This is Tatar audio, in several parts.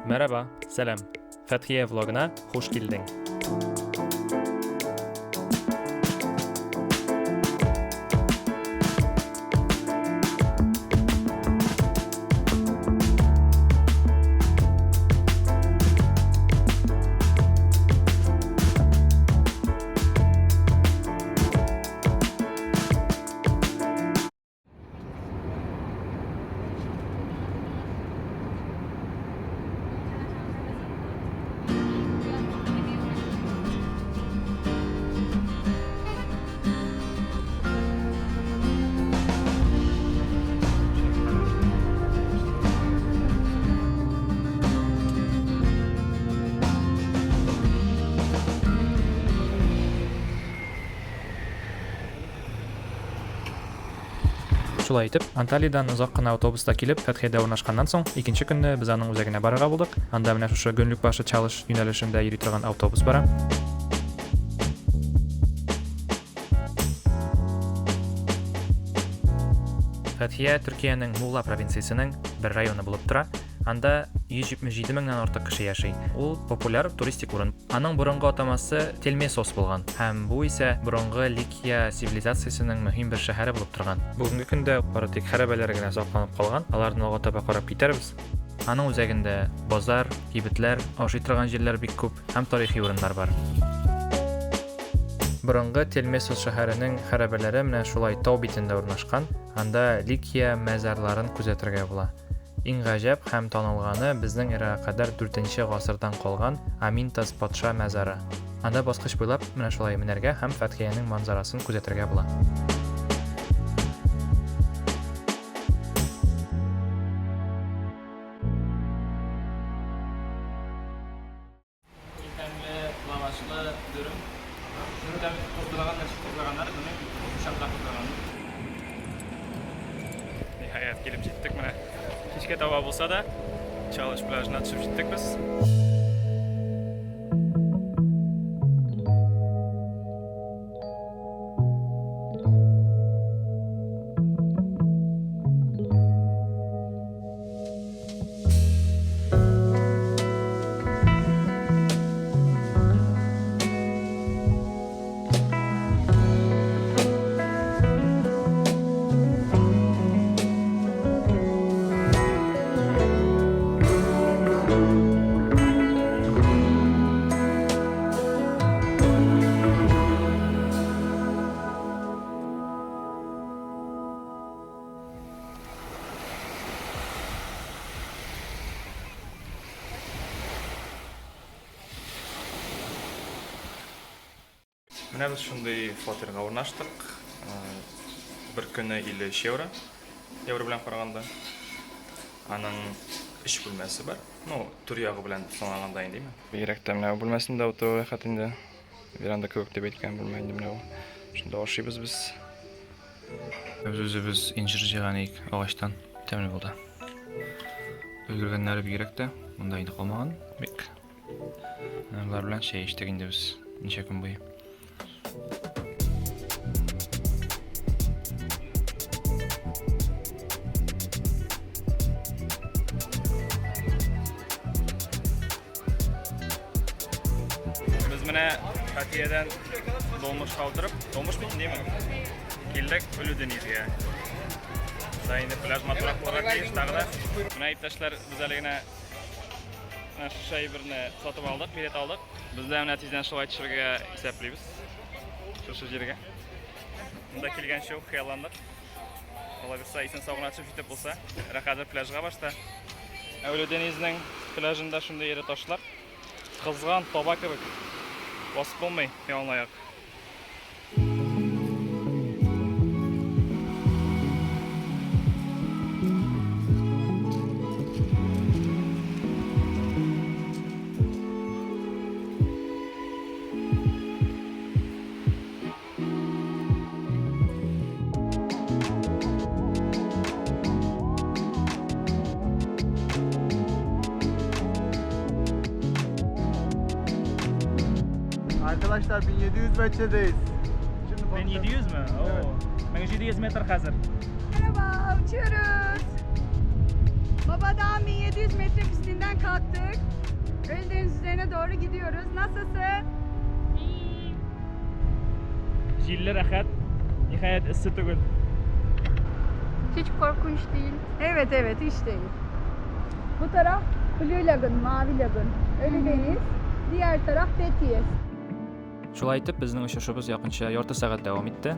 Merhaba, сәлам. Фәтхия влогына хуш килдең. Шулай итеп, Анталиядән озак кына автобуста килеп, Фәтхиядә урнашканнан соң, икенче көнне без аның үзәгенә барырга булдык. Анда менә шушы Гөнлек башы Чалыш юнәлешендә йөри торган автобус бара. Фәтхия Төркиянең Мугла провинциясенең бер районы булып тора. Анда 177 меңнән артык кеше яши. Ул популяр туристик урын. Аның борынгы атамасы Телмесос булган һәм бу исә борынгы Ликия цивилизациясенең мөһим бер шәһәре булып торган. Бүгенге көндә бары тик хәрабәләр генә сакланып калган. Аларны алга таба карап китәрбез. Аның үзәгендә базар, кибетләр, ашый торган җирләр бик күп һәм тарихи урыннар бар. Борынгы Телмесос шәһәренең хәрабәләре менә шулай тау битендә урнашкан. Анда Ликия мәзарларын күзәтергә була. Иң гаҗәп һәм танылганы безнең эрага кадәр 4 гасырдан калган Аминтас патша мәзары. Анда баскыч буйлап менә шулай менәргә һәм Фәтхиянең манзарасын күзәтергә була. Иң тәмле лавашлы дөрем. Шуны тәмле кыздырган, ничек кыздырганнар, белмим, учакта кыздырган. Ниһаять, килеп җиттек менә. Кичкә таба булса да, Чалыш пляжына төшеп җиттек без. Менә без шундый фатирга урнаштык. Бер көне 53 евро. Евро белән караганда. Аның өч бүлмәсе бар. Ну, түр ягы белән санаганда инде, димме? Бигрәк тә менә бу бүлмәсендә утыру рәхәт инде. Веранда кебек дип әйткән бүлмә инде менә бу. Шунда ашыйбыз без. Без үзебез инжир җыйган идек агачтан. Тәмле булды. Өлгергәннәре бигрәк тә монда инде калмаган. Бик. Алар белән чәй эчтек инде без ничә көн буе. Без менә Хатиядән долмышка утырып, долмыш бит инде, килдек Өлүденизгә. Да инде пляж матуррак булырга тиеш тагы да. Менә иптәшләр, без әле генә менә шушы әйберне сатып алдык, билет алдык. Без дә менә тиздән шулай төшергә исәплибез. Шушы җиргә. Монда килгәнче үк хыялландык. Алла бирса, исән сау гына төшеп җитеп булса. Ә хәзер пляжга башта. Әүле-Денизның пляжында шундый эре ташлар. Кызган таба кебек. Басып булмый, яланаяк. Arkadaşlar 1700 metredeyiz. Şimdi konuşalım. 1700 mü? Oo. 1700 metr хәзер. Merhaba, uçuyoruz. Babadağ 1700 metre pistinden kalktık. Ölüdeniz üzerine doğru gidiyoruz. Nasılsın? Җилле рәхәт, ниһаять эссе түгел. Hiç korkunç değil. Evet evet hiç değil. Bu taraf Blue Lagoon, Mavi Lagoon. Ölüdeniz. Diğer taraf Fethiye. Шулай итеп, безнең очрашуыбыз якынча ярты сәгать дәвам итте.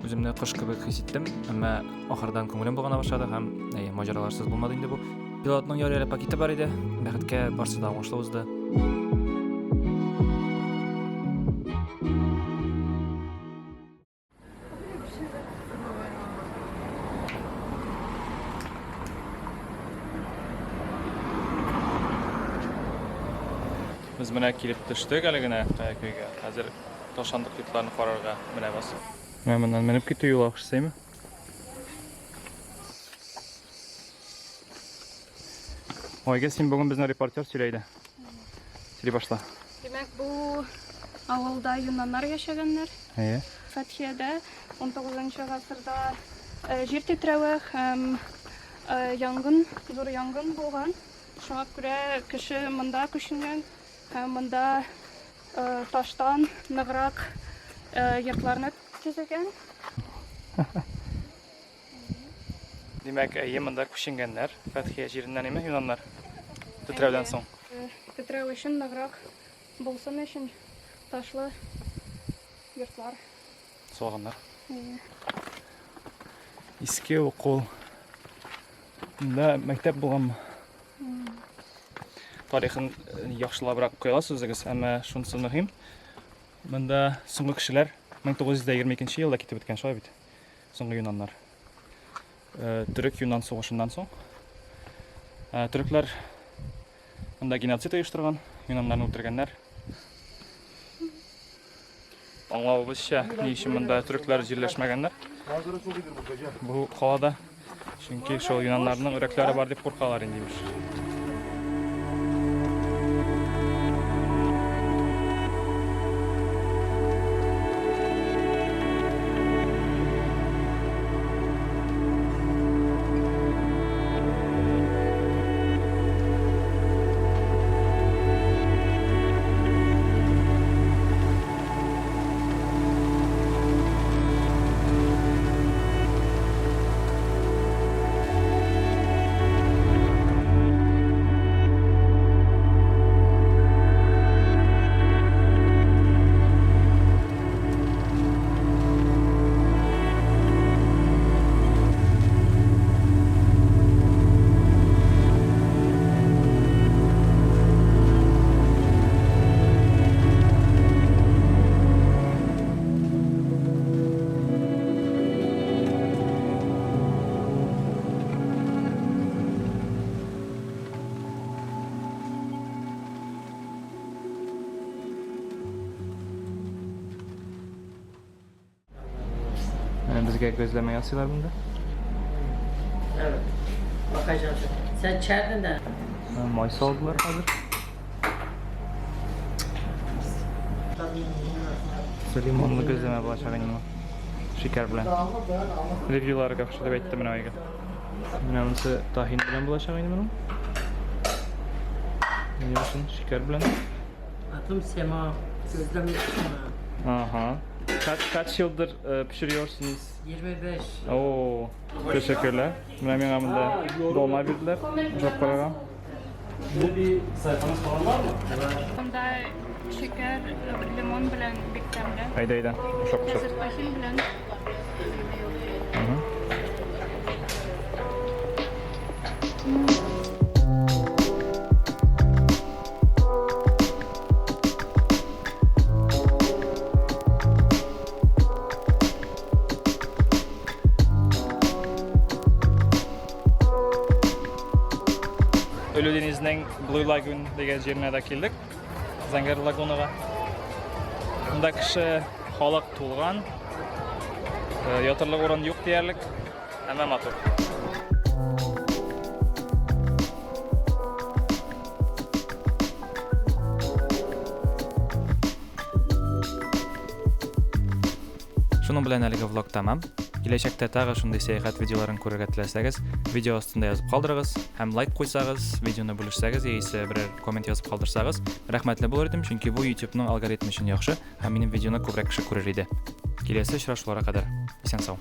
Үземне кош кебек хис иттем, әмма ахырдан күңелем болгана башлады һәм әйе, маҗараларсыз булмады инде бу. Пилотның ярый әле пакеты бар иде. Бәхеткә барсы да уңышлы узды. Без менә килеп төштек әле генә Каякөйгә. Хәзер ташландык йортларны карарга менәбез. Менә моннан менеп китү юлы охшасаймы? Айгөл, син бүген безнең репортер сөйлә әйдә. Сөйли башла. Димәк, бу авылда юнаннар яшәгәннәр. Әйе. Фәтхиядә 19 гасырда җир тетрәве һәм янгын, зур янгын булган. Шуңа күрә кеше монда күченгән һәм монда таштан ныграк йортларны төзегән. Димәк, әйе, монда күченгәннәр. Фәтхия җиреннән име юнаннар? Тетрәүдән соң. Тетрәү өчен ныграк булсын өчен ташлы йортлар. Салганнар. Әйе. Иске укол. Монда мәктәп булганмы? Тарихын яхшылабрак куя аласыз үзегез, әмма шунысы мөһим. Монда соңгы кешеләр 1922 елда китеп беткән, шулай бит? Соңгы юнаннар. Төрек-юнан сугышыннан соң. Төрекләр монда геноцид оештырган, юнаннарны үтергәннәр. Аңлавыбызча, ни өчен монда төрекләр җирләшмәгәннәр? Бу калада. Чөнки шул юнаннарның өрәкләре бар дип куркалар инде, имеш. Безгә gözleme ясыйлар монда. Evet. Bakacağım. Sen içerdin de. Май салдылар хәзер. Лимонлы gözleme булачак инде. Шикәр белән. Ревьюлары яхшы дип әйтте менә Айгөл. Менә монысы тахин белән булачак инде моның. Ни өчен шикәр белән? Adım Sema. Gözlem Sema. Aha. Kaç yıldır pişiriyorsunuz? 25. Oo, teşekkürler. Менә миңа монда долма бирделәр. Ашап карарга. Монда шикәр, лимон белән бик тәмле. Әйдә, әйдә. Ашап, ашап. Хәзер тахин белән. Ölüdeniz'нең Blue Lagoon дигән җиренә дә килдек. Зәңгәр лагунага. Монда кеше халык тулган. Ятырлык урын юк диярлек. Әмма матур. Шуның белән әлеге влог тәмам. Киләчәктә тагы шундый сәяхәт видеоларын күрергә теләсәгез, видео астында язып калдырыгыз һәм лайк куйсагыз, видеоны бүлешсәгез яисә берәр коммент язып калдырсагыз, рәхмәтле булыр идем, чөнки бу YouTube-ның алгоритмы өчен яхшы һәм минем видеоны күбрәк кеше күрер иде. Киләсе очрашуларга кадәр исән сау.